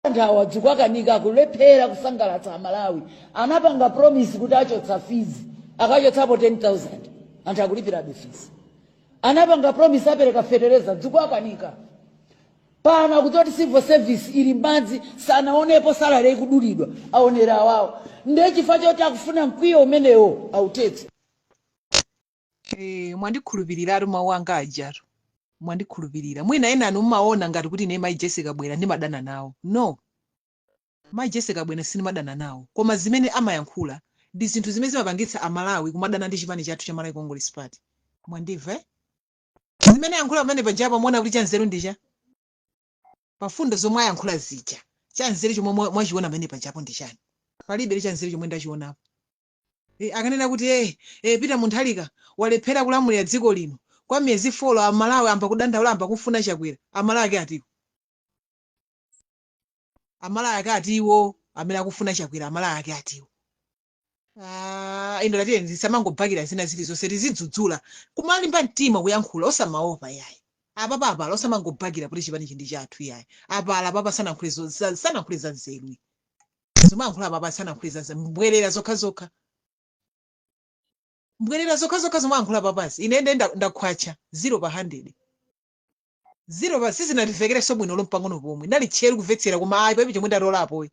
Anthu awa dzikuwakanika, akulephera kusangalatsa Amalawi. Anapanga promise kuti achotsa fees, akachotsapo 10,000, anthu akulipirabe fees. Anapanga promise apereka fetereza, dzikuwakanika. Pano akudziwa kuti civil service ili madzi, sanaonepo salary ikudulidwa, aonera awawo. Ndiye chifukwa choti akufuna mkwiyo umenewo autetse. Mwandikhulupiriratu mawu anga ajatu, mwandikhulupirira. Mwina enanu mumaona ngati kuti ine Mayi Jessica Bwera ndimadana nawo. No, Mayi Jessica Bwera sindimadana nawo, koma zimene amayankhula ndi zinthu zimene zimapangitsa Amalawi kumadana ndi chipani chathu cha Malawi Congress Party. Mwandimva, eh? Zimene ayankhula pamene pajapo, muona kuti chanzeru ndicha pafundo zomwe ayankhula zija, chanzeru chomwe mwachiona pamene pajapo ndi chani? Palibe chanzeru chomwe ndachionapo. Akanena kuti Peter Mutharika walephera kulamulira dziko lino kwa miyezi 4, Amalawi amba kudandaula, amba kufuna Chakwera. Amalawi ake atiwo? Amalawi ake atiwo amene akufuna Chakwera? Amalawi ake atiwo? Ah, ino tatiye ndisamangobhakira zina zilizonse, tizidzudzula, kumalimba mtima kuyankhula, osamaopa yayi. Apapa apala, osamangobhakira kuti chipani chindi chathu yayi. Apala apapa sanayankhule sanayankhule za nzeru. Zomayankhula apapa sanayankhule za nzeru, mbwerera zokhazokha, mbwerera zokhazokha zomayankhula papazi. Ine nde ndakhwacha 0 pa 100, 0 pa sizinatimvekerenso bwino lompang'ono pomwe. Ndali tcheru kumvetsera, koma ayi, palibe chomwe ndatolapo.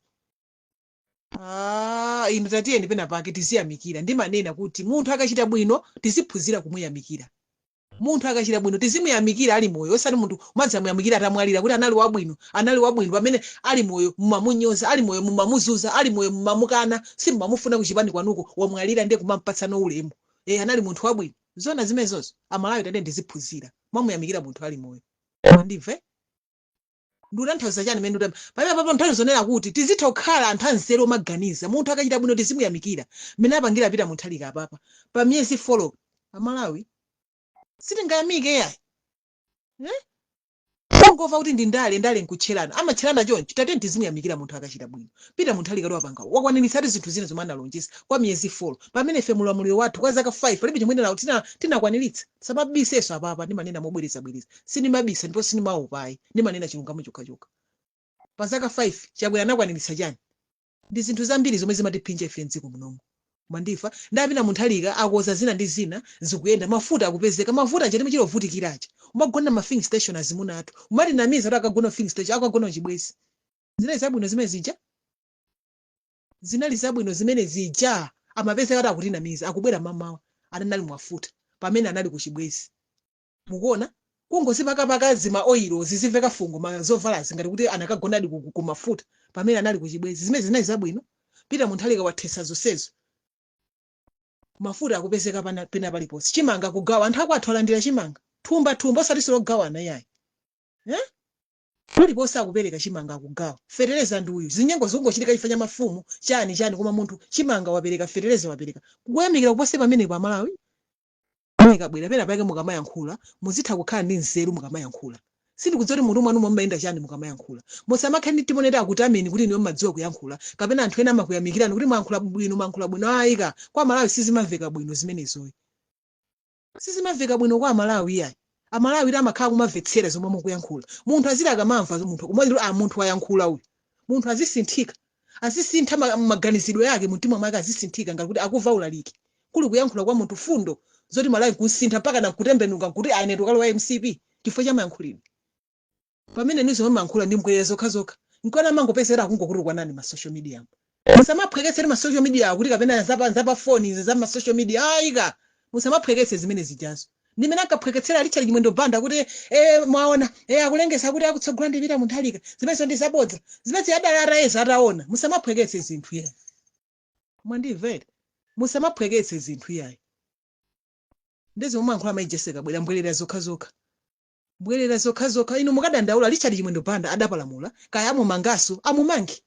Ah, inu tatiyeni pena pake tiziyamikira. Ndimanena kuti munthu akachita bwino tiziphunzira kumuyamikira. Munthu akachita bwino tizimuyamikira ali moyo, osati munthu umadzamuyamikira atamwalira kuti anali wabwino, anali wabwino, pamene ali moyo mumamunyoza, ali moyo mumamuzuza, ali moyo mumamukana, simumamufuna kuchipani kwanuko. Wamwalira ndiye kumampatsa ulemu, anali munthu wabwino. Zona zimenezozo? Amalawi, tatiye tiziphunzira mwamuyamikira munthu ali moyo. Mwandimve, ndikutanthauza chani mene ndikuti pamene papo? Nthawi zonena kuti tizitha kukhala anthu anzeru omaganiza. Munthu akachita bwino tizimuyamikira mmene apangira Peter Mutharika apapa pa miyezi 4. Amalawi sitingayamike yayi, eh? Kungomva kuti ndi ndale, ndale nkutcherana, amatcherana choncho. Tatiyeni tizimuyamikira munthu akachita bwino. Peter Mutharika wapanga, wakwaniritsatu zinthu zina zomwe analonjeza kwa miyezi 4, pamene ife mulamuliro wathu kwa zaka 5 palibe chomwe tinakwaniritsa. Samabisenso apapa, ndimanena mobwerezabwereza, sindimabisa ndipo sindimaopayi, ndimanena chilungamo chokhachokha. Pa zaka 5 Chakwera anakwaniritsa chani? Ndi zinthu zambiri zomwe zimatiphinja ife mdziko munomu. Mwandifa, ndapita Mutharika akoza zina ndi zina, zikuyenda, mafuta akupezeka. Mafuta aja timachita ovutikiracha, umagona ma filling station, azimuna athu umatinamiza kuti akagona filling station, akagona chibwezi. Zinali zabwino zimene zija? Zinali zabwino zimene zija? Amapezeka kuti akutinamiza, akubwera mamawa anali mwafuta pamene anali ku chibwezi. Mukuona kungozipakapaka zima oil zizimveka fungo ma zovalazi ngati kuti anakagonadi ku mafuta pamene anali ku chibwezi. Zimene zinali zabwino? Peter Mutharika wathesa zonsezo, mafuta akupezeka pena paliponse, chimanga kugawa, anthu akwathu alandira chimanga thumba thumba, osati silogawana yayi, eh? Paliponse akupereka chimanga, akugawa fetereza ndi uyu. Zinyengo zikungochitika chifukwa cha mafumu chani chani, koma munthu chimanga wapereka, fetereza wapereka, kukuyamikira kupose pamenepo? Amalawi, kabwera pena pake mukamayankhula muzitha kukhala ndi nzeru mukamayankhula. Sindikudziwa kuti mutu mwanu mumayenda chani mukamayankhula. Musamakhale ndi timoneti akutameni kuti niwe mmadziwa kuyankhula, kapena anthu ena amakuyamikirani kuti mwayankhula bwino, mwayankhula bwino. Ayika kwa Malawi sizimamveka bwino zimenezoyi, sizimamveka bwino kwa Amalawi iyayi. Amalawi iti amakhala kumamvetsera zomwe mukuyankhula. Munthu aziti akamamva munthu kumati, "Ah, munthu wayankhula uyu," munthu azisinthika, azisintha maganizidwe yake mumtima mwake, azisinthika ngati kuti akuva ulaliki kuli kuyankhula kwa munthu fundo zoti Malawi kusintha mpaka nakutembenuka kuti ine ndikalowa MCP chifukwa cha mayankhulidwe, pamene nizo mayankhula ndi mbwerera zokhazokha. Nkwana amangopezera akungokutukwanani ma social media. Musamaphweketsere ma social media kuti kapena zapa phone izi za ma social media, ayika. Musamaphweketse zimene zijazo. Ndimene ankaphweketsera Richard Chimwendo Banda kuti mwaona, akulengeza kuti akutsogola ndi Peter Mutharika, zimenezo ndi zabodza, zimene adali atayeza ataona. Musamaphweketse zinthu iyayi. Mwandimvera? Musamaphweketse zinthu iyayi. Ndezi muyankhula Mayi Jessica Bwera, mbwerera zokhazokha, mbwerera zokhazokha. Inu mukadandaula, Richard Chimwendo Banda adapalamula, kaya amumangaso amumange.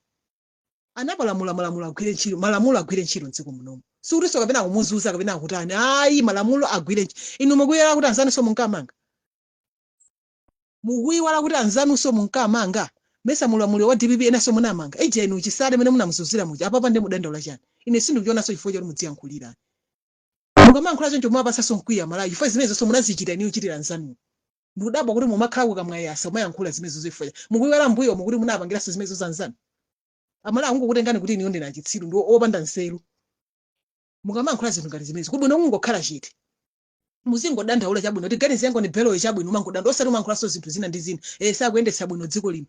Anapalamula, malamulo agwire ntchito, malamulo agwire ntchito mdziko munomu. Sikutinso kapena akumuzuza kapena akutani, ayi, malamulo agwire ntchito. Inu mukuyiwala kuti anzanunso munkamanga? Mukuyiwala kuti anzanunso munkamanga? Mesa mulamuliro wa DPP enanso munamanga? Ija inu Chisale mene munamuzuzira muja, apapa ndi mudandaula chani? Ine sindikuchionanso chifukwa choti mudziyankhulira. Mukamayankhula choncho mumapasanso mkwiya Malawi, chifukwa zimenezonso munazichita iniyo, chitira anzanuwo. Ndikudabwa kuti mumakhala kukamwayasa umayankhula zimenezo zifuna mukuiwala mbuyo mukuti munapangiranso zimenezo zanzanu. Amalawi akungokutengani kuti iniyo ndina chitsiru ndi opanda nzeru. Mukamayankhula zinthu ngati zimenezo, kubwino kungokhala chete, muzingodandaula chabwino, tiganize yango ni beloyo chabwino, umangodandaula, osati umayankhulanso zinthu zina ndi zina. Sakuyendetsa bwino dziko lino,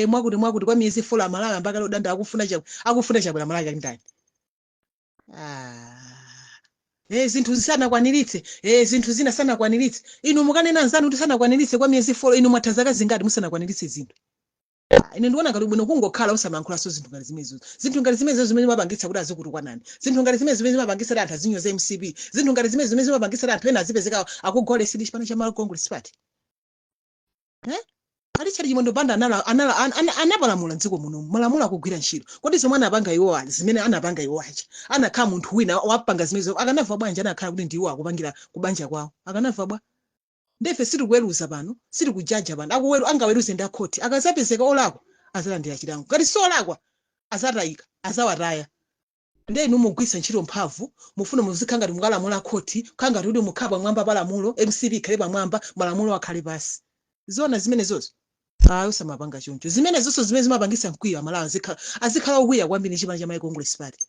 mwakuti mwakuti, kwa miyezi 4 Amalawi ambakale odanda, akufuna chakwera, akufuna chakwera. Amalawi ali ndani? Ah. Zinthu zisanakwaniritse, zinthu zina sanakwaniritse. Inu mukanena anzanu kuti sanakwaniritse kwa miyezi 4, inu mwatha zaka zingati musanakwaniritse zinthu? Ah, ine ndikuona ngati bwino kungokhala osamayankhulanso zinthu ngati zimenezo. Zinthu ngati zimenezo zimene zimapangitsa kuti azikutukwanani, zinthu ngati zimene zimene zimapangitsa kuti anthu azinyoza MCP, zinthu ngati zimene zimene zimapangitsa kuti anthu ena azipezeka akugolesedi chipani cha Malawi Congress Party. A Richard Chimwendo Banda anapalamula mdziko muno, malamulo akugwira ntchito. Kodi zomwe anapanga iwo aja, zimene anapanga iwo aja, anakhala munthu wina wapanga zimenezo, akanamva bwanji? Anakhala kuti ndiwo akupangira kubanja kwawo, akanamva bwa? Ndefe sitikuweruza pano, sitikujaja pano. Akuweru angaweruze ndi akhoti. Akazapezeka olakwa azalandira chilango, ngati solakwa azatayika, azawataya. Nde inu mugwiritsa ntchito mphamvu, mufuna muzikhala ngati mukalamula khoti, kukhala ngati kuti mukhala pamwamba pa lamulo. MCP ikhale pamwamba, malamulo akhale pasi? Zona zimenezozo? Ayi, osamapanga choncho. Zimenezonso zimene zimapangisa mkwiyo. Amalawi azikhala okwiya kwambiri ndi chipani cha Malawi Congress Party.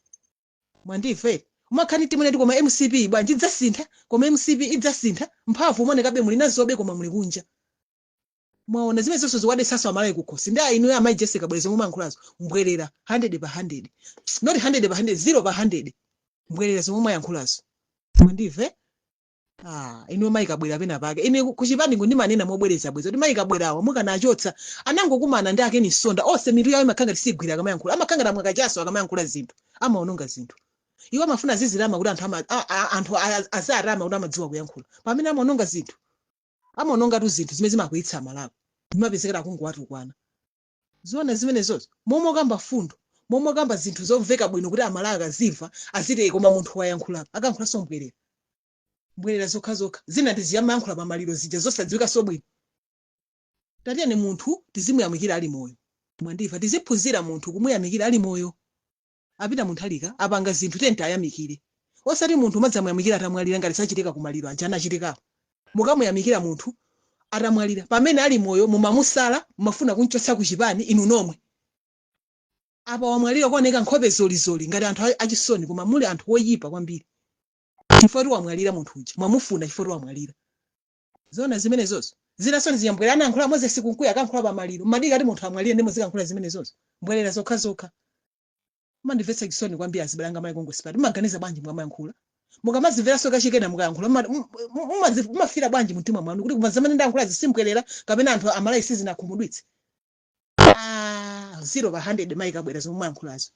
Mwandimva? Umakhani timene ti, koma MCP bwanji idzasintha? Koma MCP idzasintha? Mphamvu umaonekabe muli nazobe, koma muli kunja. Mwaona, zimene zonse zikuwadesanso Amalawi kukhosi. Ndi inu amayi Jessica Bwere, zomwe mumayankhulazo mbwerera 100 pa 100, not 100 pa 100, 0 pa 100, mbwerera zomwe mwayankhulazo. Mwandimve? Ah, inu mayi Kabwera, pena pake ine kuchipani ndimanena mobwereza bweza kuti mayi Kabwerawa mukanachotsa. Anangokumana ndi akeni sonda onse, mitu yawo imakhala ngati sigwira akamayankhula, amakhala ngati amwakachaso akamayankhula zinthu, amaononga zinthu. Iwo amafuna zizilama kuti anthu ama, a, a, anthu azatama kuti amadziwa kuyankhula, pamene amaononga zinthu, amaonongatu zinthu zimene zimakwiyitsa Amalawi, zimapezekera akungowatukwana. Zona zimenezozo? Momwe okamba fundo, momwe okamba zinthu zomveka bwino kuti Amalawi akazimva aziti, "Koma munthu wayankhula." Akayankhulanso mbwerera, mbwerera zokhazokha, zina ndiziyamayankhula pamaliro zija zosadziwika bwino. Tatiyeni, munthu tizimuyamikira ali moyo. Mwandimva? Tiziphunzira munthu kumuyamikira ali moyo. Apita Munthalika, apanga zinthu, tiyeni ayamikire, osati munthu umadzamuyamikira atamwalira, ngati sachitika kumaliro aja anachitikawo. Mukamuyamikira munthu atamwalira, pamene ali moyo mumamusala, mumafuna kumchotsa kuchipani inu nomwe. Apa wamwalira, kuoneka nkhope zolizoli ngati anthu achisoni, koma muli anthu oyipa kwambiri. Chifukwa kuti wamwalira munthu uja, mwamufuna chifukwa kuti wamwalira. Zona zimenezozo? Zinasoni ziyambwera anayankhula Moses Kunkuyu, akankhula pamaliro. Mmadika ati munthu amwalire ndi muzikankhula zimenezozo, mbwerera zokhazokha. Mumandimvetsa chisoni kwambiri azibalanga Malawi Congress Party. Mumaganiza bwanji mukamayankhula? Mukamazimveranso kachikena mukayankhula, mumafira bwanji mumtima mwanu kuti koma zamene ndayankhula zisimbwerera kapena anthu Amalawi sizinakhumudwitse? Ah, 0 pa 100, mayi Kabwera, zomwe mumayankhulazo.